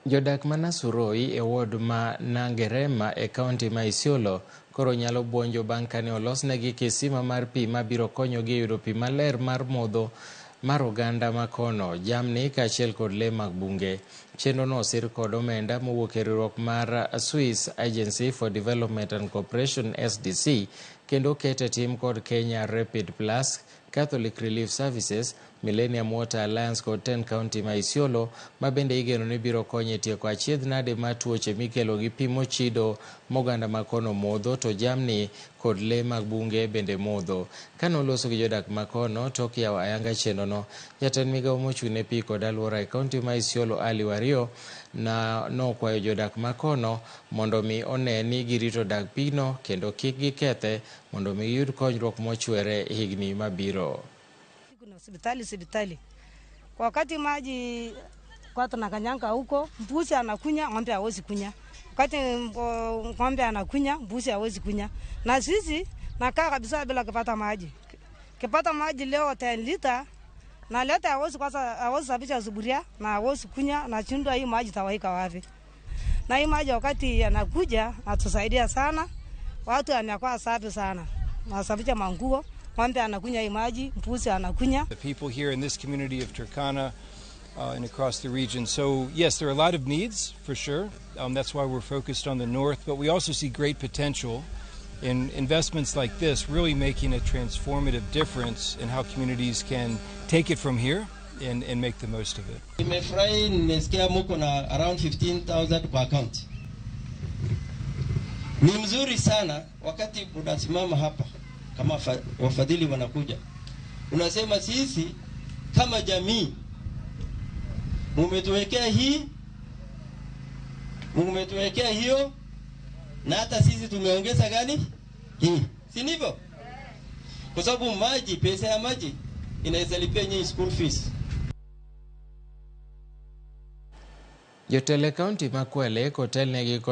Jodak ma Nasuroi e ward ma Nangerema e kaunti ma Isiolo koro nyalo buonjo bang' kane olosnegi kisima mar pi mabiro konyogi yudo pi maler mar modho mar oganda makono, jamni kaachiel kod lee mag bunge. Chenrono osir kod omenda mowuok e riwruok mar Swiss Agency for Development and Cooperation SDC kendo oket e tim kod Kenya Rapid Plus, Catholic Relief Services, Millennium Water Alliance kod 10 county ma Isiolo ma bende igeno ni biro konyo e tieko achiedh nade mar tuoche mikelo gi pi mochido moganda makono modho to jamni kod lee mag bunge bende modho. Kane oloso gi jodak makono tok yawo ayanga chenrono, jatend migawo mochung' ne pi kod alwora e kaunti ma Isiolo Ali Wario na nokwayo jodak makono mondo mi one ni girito dag pigno kendo kik gikethe mondo mi giyud konyruok mochwere higni mabiro. Kuna hospitali hospitali. Kwa wakati maji kwa tunakanyanga huko, mbuzi anakunya, ng'ombe hawezi kunya. Wakati ng'ombe anakunya, mbuzi hawezi kunya. Na sisi nakaa kabisa bila kupata maji. Kipata maji leo 10 lita na leta hawezi kwanza, hawezi safisha sufuria na hawezi kunya na chindwa hii maji tawaika wapi. Na hii maji wakati yanakuja natusaidia sana. Watu wanakuwa safi sana. Nasafisha manguo, ng'ombe anakunya hii maji, mbuzi anakunya. The people here in this community of Turkana and across the region. So yes, there are a lot of needs for sure. That's why we're focused on the north, but we also see great potential in investments like this really making a transformative difference in how communities can take it from here and make the most of it. Nimefurahi, nimesikia muko na around 15,000 kwa account. Ni mzuri sana wakati unasimama hapa kama wafadhili wanakuja, unasema sisi kama jamii mumetuwekea hii, mumetuwekea hiyo, na hata sisi tumeongeza gani hii, si ndivyo? Kwa sababu maji, pesa ya maji inaweza lipia nyinyi school fees. Jotelo e kaunti ma Kwale kotelnegi kod